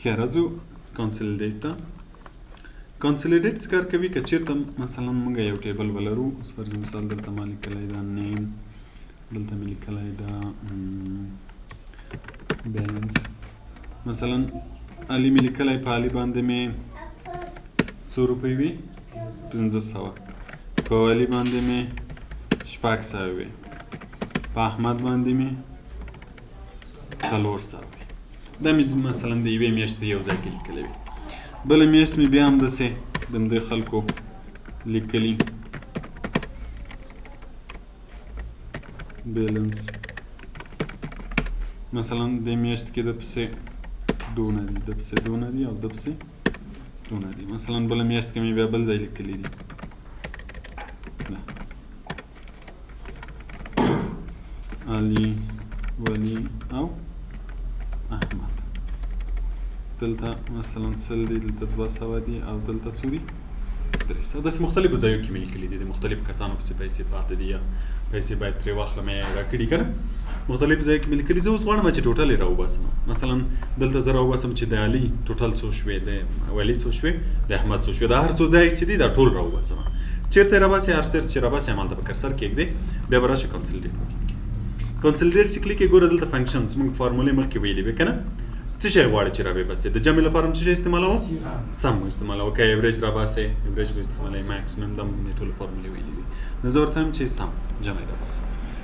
ښه راځو consolidate ته. consolidate څه کار کوي؟ که چېرته مثلا موږ یو table ولرو، اوس فرض مثال دلته ما لیکلی ده name، دلته مې لیکلی ده بیلنس، مثلا علي مې لیکلی، په علي باندې مې څو روپۍ وي؟ 500. په علي باندې مې 600 وي، په احمد باندې مې 400 وي. دا مې مثلا د یوې میاشتې یو ځای کې لیکلی وي. بله میاشت مې بیا همداسې د همدې خلکو لیکلي بیلنس، مثلا دې میاشت کې د پسې دونه دي، د پسې دونه دي او د پسې دونه دي. مثلا بله میاشت کې مې بیا بل ځای لیکلي دي. علي، ولي او احمد. دلته مثلا 100 دي، دلته 200 دي او دلته څو دي؟ 300. داسې مختلفو ځایو کې مې لیکلي دي، د مختلفو کسانو پسې پیسې پاتې دي یا پیسې باید ترې واخلم یا یې راکړي که نه، مختلف ځایو کې مې لیکلي. زه اوس غواړم چې total یې راوباسم. مثلا دلته زه راوباسم چې د علي total څو شوې، د ولي څو شوې، د احمد څو شوې، دا هر څو ځای چې دي دا ټول راوباسم. چېرته یې راباسې؟ هر چېرته چې راباسې همالته به cursor کېږدې، بیا به راشې consolidate وکړي. consolidate چې کلیک یې ګوره دلته functions موږ فارمولې مخکې ویلي وې که نه، څه شی غواړي چې راوباسې؟ د جمع لپاره هم څه شی استعمالوو؟ sum استعمالوو. که average راباسې average به استعمالوي، maximum، دا موږ ټول فارمولې ویلي دي. نو زه ورته وایم چې sum جمع یې راباسه.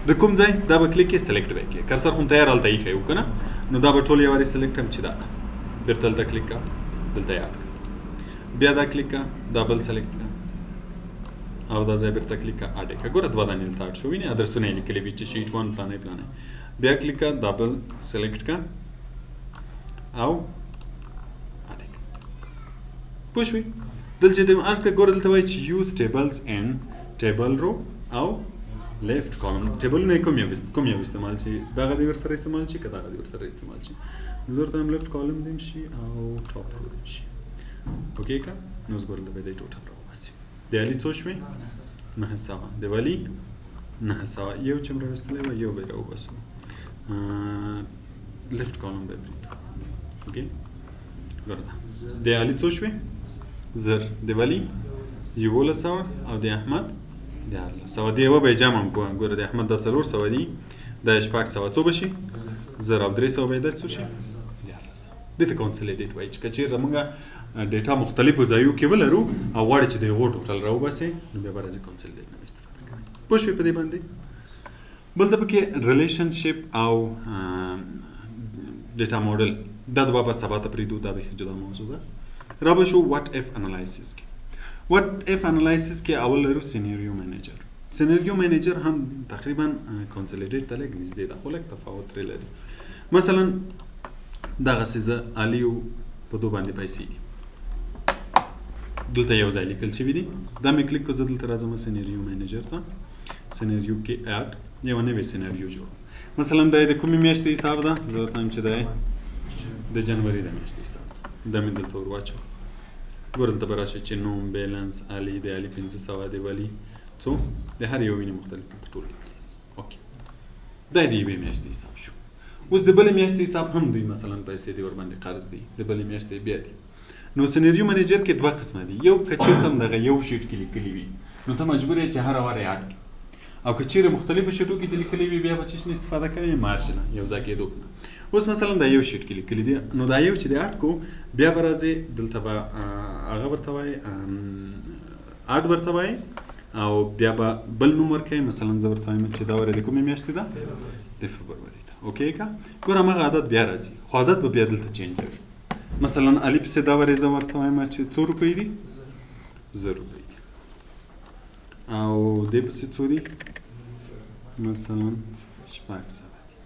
د کوم ځای؟ دا به کلیک یې select به یې کړې، cursor خو تیار هلته ایښی و که نه، نو دا به ټول یو وارې select کړم چې دا بېرته دلته کلیک کړه، دلته یې add کړه، بیا دا کلیک کړه، دا بل select کړه او دا ځای بېرته کلیک کړه، add یې کړه. ګوره دوه دانې دلته add شو، وینې ادرسونه یې لیکلي وي چې sheet one فلانی فلانی. بیا کلیک کړه، دا بل select کړه او add یې کړه. پوه شوې؟ دلته چې add کړه، ګوره دلته وایي چې use tables in table row او left column. ټیبلونه یې کوم یو استعمال شي؟ دغه دې ورسره استعمال شي که دغه دې ورسره استعمال شي؟ زه ورته وایم left column دې شي او top row دې شي. okay که؟ نو اوس ګوره دلته به دی total راوباسي. د علي څو شوې؟ 900. د ولي 900. یو چې مې راویستلی وه یو به یې راوباسو، left column به یې پرېږدو. okay ګوره دا د علي څو شوې؟ 1000. د ولي 1100 او د احمد 1300. د یوه به یې جمع هم کوو. ګوره د احمد دا 400 دي، دا یې 600، څو به شي؟ 1300 به یې دا څو شي؟ 1300. دې ته consolidate وایي چې که چېرته موږ data مختلفو ځایو کې ولرو او غواړي چې د هغو total راوباسي، نو بیا به راځي consolidate نه استفاده کوي. پوه شوې په دې باندې؟ بل ته پکې relationship او data model، دا دوه به سبا ته پرېږدو، دا بیخي جدا موضوع ده. را به شو what if analysis کې. what if analysis کې اول لرو scenario manager. scenario manager هم تقریبا consolidate ته لږ نږدې ده، خو لږ تفاوت ترې لري. مثلا دغسې زه علي په دو باندې پیسې دي، دلته یو ځای لیکل شوي دي، دا مې کلیک کړو، زه دلته راځم scenario manager ته، scenario کې add یوه نوې scenario جوړوم. مثلا دا یې د کومې میاشتې حساب ده؟ زه ورته وایم چې دا یې د جنوري د میاشتې حساب ده. دا مې دلته ور واچوه. ګوره دلته به راشي چې نوم، بیلنس، علي، د علي 500، د ولي څو، د هر یو وینې مختلف دلته ټول لیکلي دي. okay دا د یوې میاشتې حساب شو. اوس د بلې میاشتې حساب هم دوی مثلا پیسې دي ورباندې قرض دي، د بلې میاشتې بیا دي. نو scenario manager کې دوه قسمه دي. یو که چېرته هم دغه یو sheet کې لیکلي وي نو ته مجبور یې چې هره واره یې add کړې، او که چېرې مختلفو sheet و کې دې لیکلي وي بیا به څه نه استفاده کوې؟ merge نه، یو ځای کېدو نه. اوس مثلا دا یو sheet کې لیکلي دي، نو دا یو چې دی add کو، بیا به راځې دلته به هغه ورته وایې add ورته وایې، او بیا به بل نوم ورکوې. مثلا زه ورته وایم چې دا واره د کومې میاشتې ده؟ د فبروري ده. okay که؟ ګوره هماغه عدد بیا راځي، خو عدد به بیا دلته change وي. مثلا علي پسې دا ورې زه ورته وایم چې څو روپۍ دي؟ 1000 روپۍ دي. او دې پسې څو دي؟ مثلا 600 دي.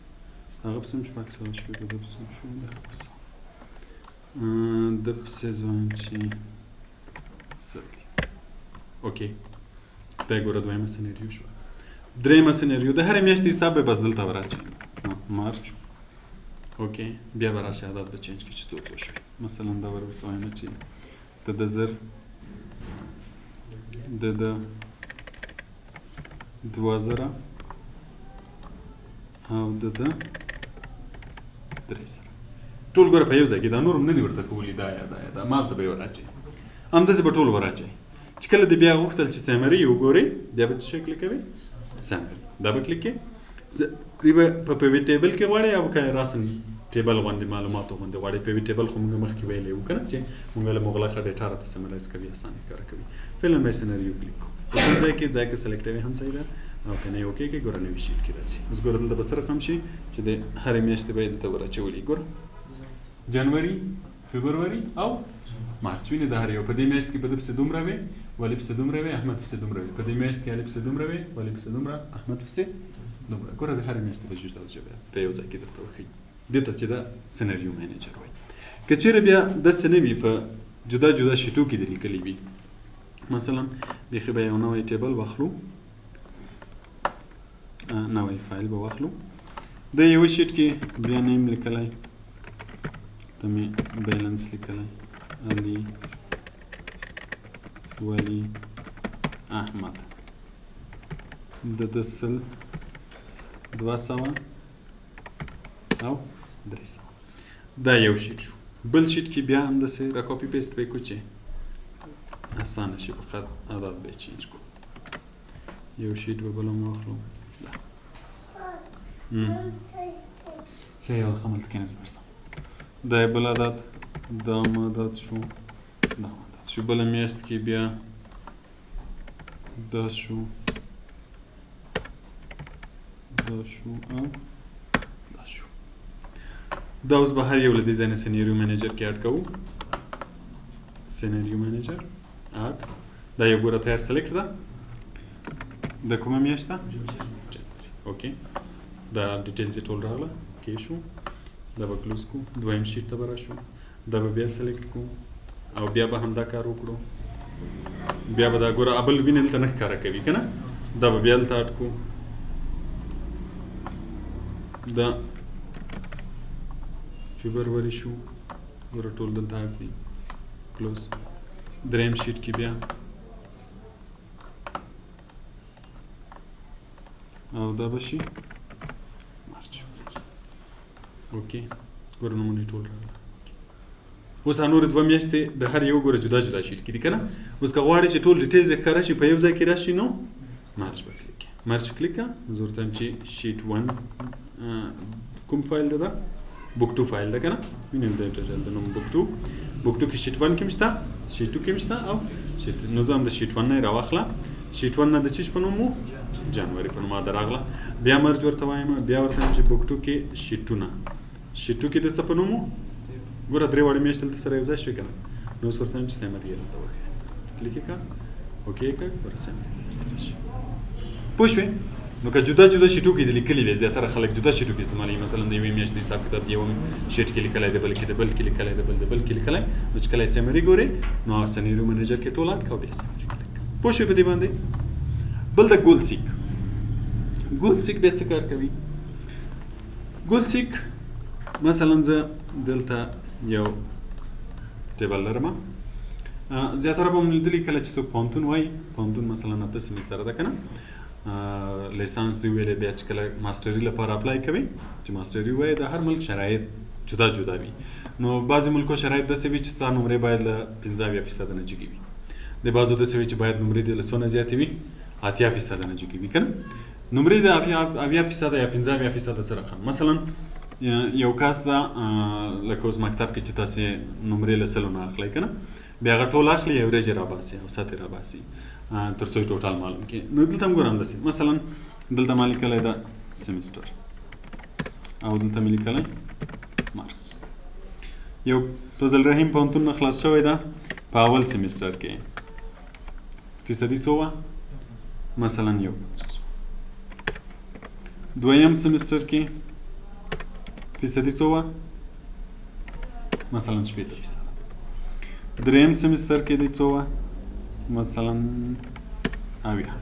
هغه پسې هم 600 شوې، په ده پسې هم شوې، دغه پسې ده پسې زه وایم چې 100 دي. okay دا ګوره دویمه scenario شوه. درېیمه scenario د هرې میاشتې حساب به بس دلته وراچوم، March. okay بیا به راشي عدد به change کړي چې څو څو شوې. مثلا دا ورته وایم چې د ده 1000، د ده 2000 او د ده 3000. ټول ګوره په یو ځای کې دا نور هم نه دي ورته کولي، دا یا دا یا دا مال ته به یې وراچوي، همداسې به ټول وراچوي. چې کله دې بیا غوښتل چې summary وګورې، بیا به څه شی کلیک کوې؟ summary. دا به کلیک کړې، به په pivot table کې غواړې او که راسن table غوندې معلوماتو غوندې غواړې. pivot table خو موږ مخکې ویلی وو که نه چې موږ له مغلقه data راته summarize کوي، اسانه ښکاره کوي. فعلا به scenario کلیک کوو، په کوم ځای کې ځای کې select وي هم صحیح ده او که نه okay کې ګوره نوي sheet کې راځي. اوس ګوره دلته به څه رقم شي چې د هرې میاشتې به یې دلته وراچولي. ګوره جنوري، فبروري او مارچ وینې د هر یو په دې میاشت کې په ده پسې دومره وي، ولي پسې دومره وي، احمد پسې دومره وي. په دې میاشت کې علي پسې دومره وي، ولي پسې دومره، احمد پسې دومره. ګوره د هرې میاشتې به جدا جدا په یو ځای کې درته وښیي. دې ته چې دا scenario manager وایي. که چېرې بیا داسې نه وي، په جدا جدا sheet و کې دې لیکلي وي، مثلا بیخي به یو نوی table واخلو، نوی فایل به واخلو، د یو sheet کې بیا name لیکلی، ته مې بیلانس لیکلی، علي، ولي، احمد، د ده 100، 200 او 300. دا یو sheet شو. بل sheet کې بیا همداسې را copy paste به یې کړو چې اسانه شي، فقط عدد به یې change کړو. یو sheet به بل هم واخلو. دا ښه یو رقم هلته کښېنه، زه درځم. دا یې بل عدد، دا هم عدد شو، دا هم عدد شو. بله میاشت کې بیا دا شو، دا شو او دا شو. دا اوس به هر یو له دې ځای نه scenario manager کې add کوو. scenario manager add، دا یو ګوره تیار select ده. د کومه میاشت ده؟ okay، دا details یې ټول راغله. کې شو، دا به close کو، دویم sheet ته به راشو، دا به بیا select کو او بیا به همدا کار وکړو. بیا به دا ګوره ابل وینې دلته نه ښکاره کوي که نه، دا به بیا دلته add کو. دا فبروري شو، ګوره ټول دلته add دي. close. دریم sheet کې بیا او دا به شي مارچ. okay، ګوره نمونې ټول راغله. اوس نورې دوه میاشتې د هر یو ګوره جدا جدا sheet کې دي که نه. اوس که غواړې چې ټول details یې ښکاره شي، په یو ځای کې راشي، نو merge به کلیک کړې. merge کلیک کړه، زه ورته وایم چې sheet 1 کوم فایل ده؟ دا book 2 فایل ده که نه. وینئ د title د نوم book 2، book 2 کې sheet 1 کې هم شته، sheet 2 کې هم شته او sheet. نو زه هم د sheet 1 نه یې راواخله. sheet 1 نه د چیش په نوم و؟ جنوري په نوم ده راغله. بیا merge ورته وایم، بیا ورته وایم چې book 2 کې sheet 2 نه، sheet 2 کې د څه په نوم و؟ ګوره درې واړې میاشتې دلته سره یو ځای شوې که نه. نو اوس ورته وایم چې summary یې راته وښیه. کلیک یې کړه، okay یې کړه، ګوره summary درته راشي. پوه شوې؟ نو که جدا جدا sheet و کې دې لیکلي وي، زیاتره خلک جدا sheet و کې استعمالوي. مثلا د یوې میاشتې حساب کتاب د یو sheet کې لیکلی، د بل کې، د بل کې لیکلی، د بل د بل کې لیکلی. نو چې کله یې summary ګورې، نو scenario manager کې ټول add کړه او بیا summary کلیک کړه. پوه شوې په دې باندې؟ بل د goal seek. goal seek بیا څه کار کوي؟ goal seek مثلا زه دلته یو table لرم. زیاتره به مو لیدلي کله چې څوک پوهنتون وایي، پوهنتون مثلا اته سمستر ده که نه، لیسانس دی ویلې، بیا چې کله ماسټري لپاره apply کوي، چې ماسټري وایي، د هر ملک شرایط جدا جدا وي. نو بعضې ملکو شرایط داسې وي چې ستا نمرې باید له 75% نه جګې وي، د بعضو داسې وي چې باید نمرې دې له څو نه زیاتې وي؟ 80% نه جګې وي که نه. نمرې د 70% یا 75% څه رقم. مثلا یو کس ده، لکه اوس مکتب کې چې تاسې نمرې له 100 نه اخلئ که نه، بیا هغه ټول اخلي، average یې راباسي او سطح یې راباسي تر څو یې total معلوم کړي. نو دلته هم ګوره همداسې، مثلا دلته ما لیکلی ده سمستر او دلته مې لیکلی marks. یو فضل رحیم پوهنتون نه خلاص شوی ده، په اول سمستر کې فیصدي څو وه؟ مثلا 51. دویم سمستر کې فیصدي څو وه؟ مثلا 60%. دریم سمستر کې دی څو وه؟ مثلا 70.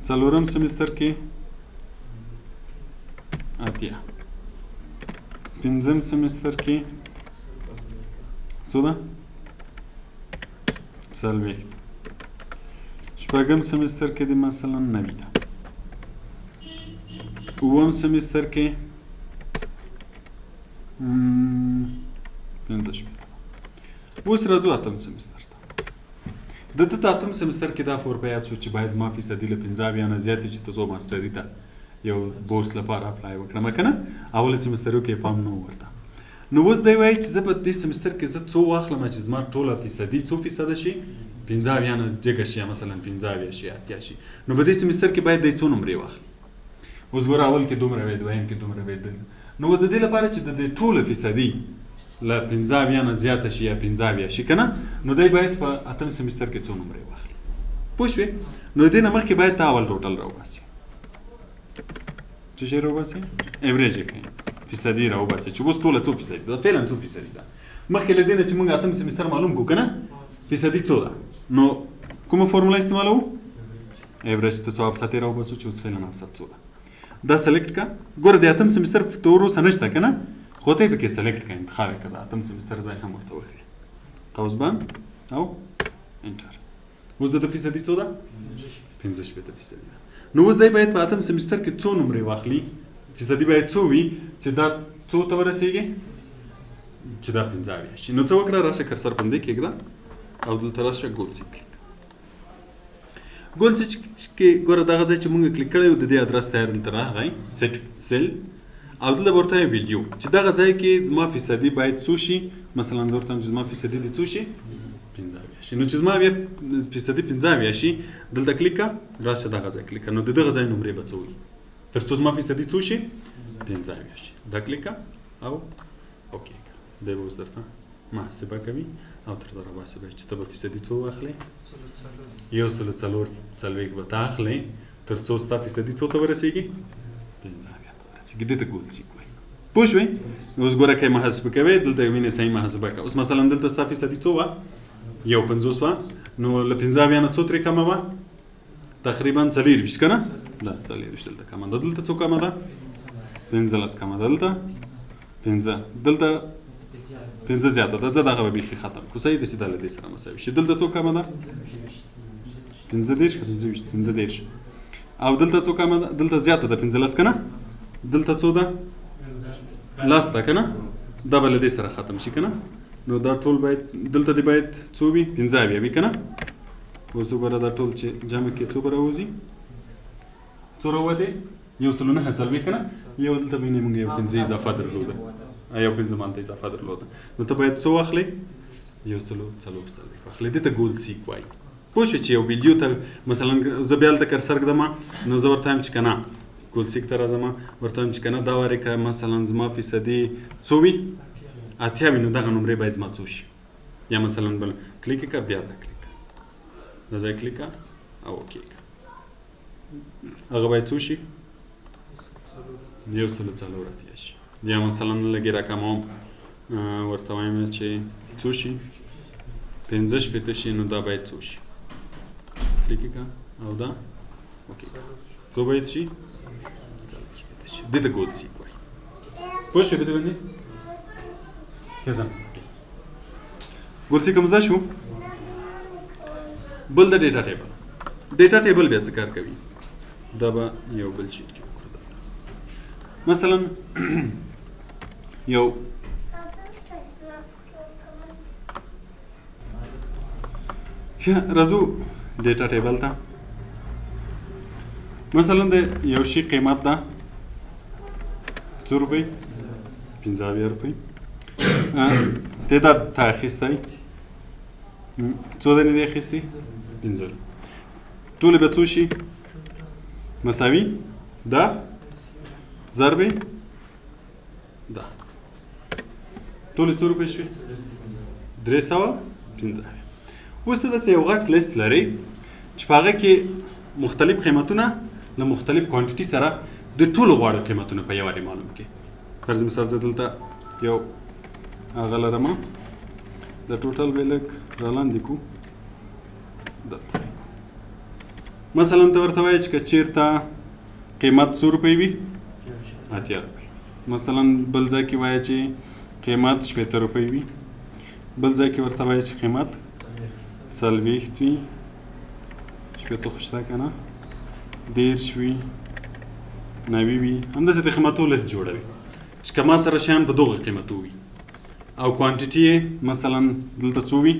څلورم سمستر کې 80. پنځم سمستر کې څو ده؟ 40. شپږم سمستر کې دی مثلا 90 ده. اووم سمستر کې 65. اوس راځو اتم سمستر ته. د ده ته اتم سمستر کې دا فور په یاد شو چې باید زما فیصدي له 75 نه زیاتې چې ته څو ماسټري ته یو بورس لپاره apply وکړم که نه. اول سمسترو کې پام نه ورته. نو اوس دی وایي چې زه په دې سمستر کې زه څو واخلم چې زما ټوله فیصدي څو فیصده شي؟ 75 نه جګه شي، یا مثلا 75 شي، 80 شي. نو په دې سمستر کې باید دی څو نمرې واخلي؟ اوس ګوره اول کې دومره وي، دویم کې دومره وي. نو اوس د دې لپاره چې د دې ټوله فیصدي له 75 نه زیاته شي یا 75 شي که نه، نو دی باید په اتم سمستر کې څو نمرې واخلي؟ پوه شوې؟ نو د دې نه مخکې باید تا اول total راوباسي. څه شی راوباسي؟ average یې کوي، فیصدي راوباسي چې اوس ټوله څو فیصدي ده، فعلا څو فیصدي ده. مخکې له دې نه چې موږ اتم سمستر معلوم کړو که نه فیصدي څو ده، نو کومه فورموله استعمالوو؟ average ته څو اوسط یې راوباسو چې اوس فعلا اوسط څو ده. دا select که، ګوره د اتم سمستر تر اوسه نشته که نه، خو ته یې پکې select که، انتخاب یې که، د اتم سمستر ځای هم ورته وښیې. قوس بند او enter. اوس د ده فیصدي څو ده؟ 65 فیصدي ده. نو اوس دی باید په اتم سمستر کې څو نمرې واخلي؟ فیصدي باید څو وي چې دا څو ته ورسېږي؟ چې دا 75 شي. نو څه وکړه، راشه cursor په همدې کېږده او دلته راشه goal seek کلیک. goal seek کې ګوره دغه ځای چې موږ کلیک کړی و د دې ادرس تیار دلته راغی، set cell، او دلته به ورته value چې دغه ځای کې زما فیصدي باید څو شي. مثلا زه ورته وایم چې زما فیصدي دې څو شي؟ 75 شي. نو چې زما بیا فیصدي 75 شي، دلته کلیک کړه، راشه دغه ځای کلیک کړه، نو د دغه ځای نمرې به څو وي تر څو زما فیصدي څو شي؟ 75 شي. دا کلیک کړه او okay کړه. دی به اوس درته محاسبه کوي او تر ته راباسي به چې ته به فیصدي څو واخلې؟ 144 به ته اخلې تر څو ستا فیصدي څو ته ورسېږي؟ 75 ته ورسېږي. دې ته goal seek وایي. پوه شوې؟ اوس ګوره که محاسبه کوې دلته وینې صحیح محاسبه کوه. اوس مثلا دلته ستا فیصدي څو وه؟ 51 وه. نو له 75 نه څو ترې کمه وه؟ تقریبا 24 که نه؟ دا 24 دلته کمه ده. دلته څو کمه ده؟ 15 کمه ده. دلته 5، دلته 5 زیاته ده. زه دغه به بیخي ختم کړو. صحیح ده چې دا له دې سره مساوي شي. دلته څو کمه ده؟ 35 که 25؟ 35. او دلته څو کمه ده؟ دلته زیاته ده 15 که نه؟ دلته څو ده؟ لس ده که نه؟ دا به له دې سره ختم شي که نه؟ نو دا ټول باید دلته دې باید څو وي؟ 75 وي که نه؟ اوس وګوره دا ټول چې جمع کې څو به راوځي؟ څو راووتې؟ 149 که نه؟ یو دلته وینې موږ یو 5 اضافه درلوده، یو 5 مالته اضافه درلوده. نو ته باید څو واخلې؟ 144 واخلې. دې ته goal seek وایي. پوه شوې چې یو value ته مثلا زه بیا هلته cursor ږدم، نو زه ورته وایم چې که نه goal seek ته راځم، ورته وایم چې که نه دا وارې که مثلا زما فیصدي څو وي؟ 80 وي، نو دغه نمرې باید زما څو شي؟ یا مثلا بل کلیک کړه، بیا دا کلیک کړه، دا ځای کلیک کړه او okay کړه، هغه باید څو شي؟ 184 شي. یا مثلا لږې راکموم، ورته وایم چې څو شي؟ 65 شي، نو دا باید څو شي؟ کلیک کړه او دا okay کړه، څو باید شي؟ 64 شي. دې ته goal seek وایي. پوه شوې په دې باندې؟ ښه ځم. goal seek هم زده شو. بل د data table. data table بیا څه کار کوي؟ دا به یو بل sheet کې وکړو. مثلا یو ښه راځو data table ته. مثلا د یو شي قیمت ده څو روپۍ؟ 75 روپۍ. تعداد تا اخیستی څو دانې دی اخیستي؟ 5. ټولې به څو شي؟ مساوي دا ضرب دا. ټولې څو روپۍ شوې؟ 305. اوس ته داسې یو غټ لیست لرې چې په هغه کې مختلف قیمتونه له مختلف quantity سره د ټولو غواړو قیمتونه په یو وارې معلوم کړي. فرض مثال زه دلته یو هغه لرم، د total به لږ رالاندې کړو دلته. مثلا ته ورته وایې چې که چېرته قیمت څو روپۍ وي؟ 80 روپۍ. مثلا بل ځای کې وایې چې قیمت 60 روپۍ وي، بل ځای کې ورته وایې چې قیمت 40 وي، 60 خو شته که نه، 30 وي، 90 وي، همداسې د قیمتو لست جوړوي. چې که ما سره شیان په دغو قیمتو وي او quantity یې مثلا دلته څو وي،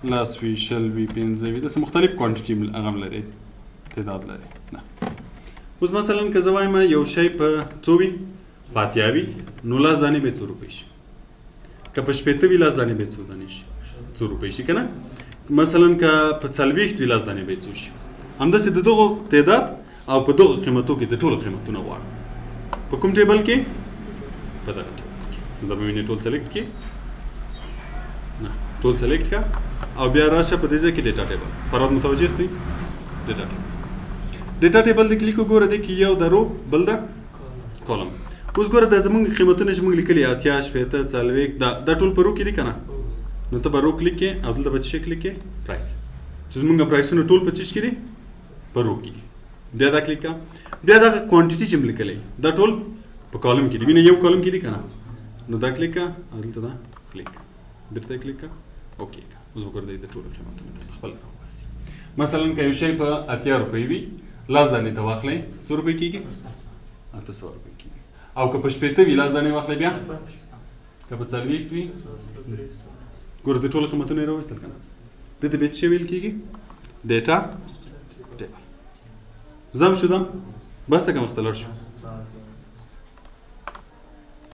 10 وي، 20 وي، 15 وي، داسې مختلف quantity هغه هم لري، تعداد لري. نه اوس مثلا که زه وایم یو شی په څو وي، په 80 وي، نو 10 دانې به څو روپۍ شي؟ که په 60 وي 10 دانې به څو دانې شي؟ څو روپۍ شي که نه؟ مثلا که په 40 وي 10 دانې به څو شي؟ همداسې د دغو تعداد او په دغو قیمتو کې د ټولو قیمتونه غواړم. په کوم table کې؟ په دغه table کې. نو دا به وینې ټول select کې، نه ټول select کا او بیا راشه په دې ځای کې data table. فراد متوجه یاستئ؟ data table، data table د کلیک وګوره، دې کې یو د row بل د column. اوس ګوره دا زمونږ قیمتونه چې موږ لیکلي 80، 60، 40، دا ټول په row کې دي که نه؟ نو ته به row کلیک کې او دلته به څه شی کلیک کې؟ price، چې زمونږ price ونه ټول په څه کې دي؟ په row کې دي. بیا دا کلیک کا، بیا دا quantity چې موږ لیکلی دا ټول په column کې دي، وینې یو column کې دي که نه؟ نو دا کلیک کا او دلته دا کلیک، بیرته کلیک کا، okay کا. اوس وګوره د ټولو قیمتونه درته خپله راوباسي. مثلا که یو شی په 80 روپۍ وي، 10 دانې ته واخلئ څو روپۍ کېږي؟ 800 روپۍ کېږي. او که په 60 وي 10 دانې واخلئ، بیا که په 40 وي، ګوره د ټولو قیمتونه یې راوایستل که نه؟ دې ته بیا څه شی ویل کېږي؟ data table. زم شو دم بس ته که مخته لاړ شو؟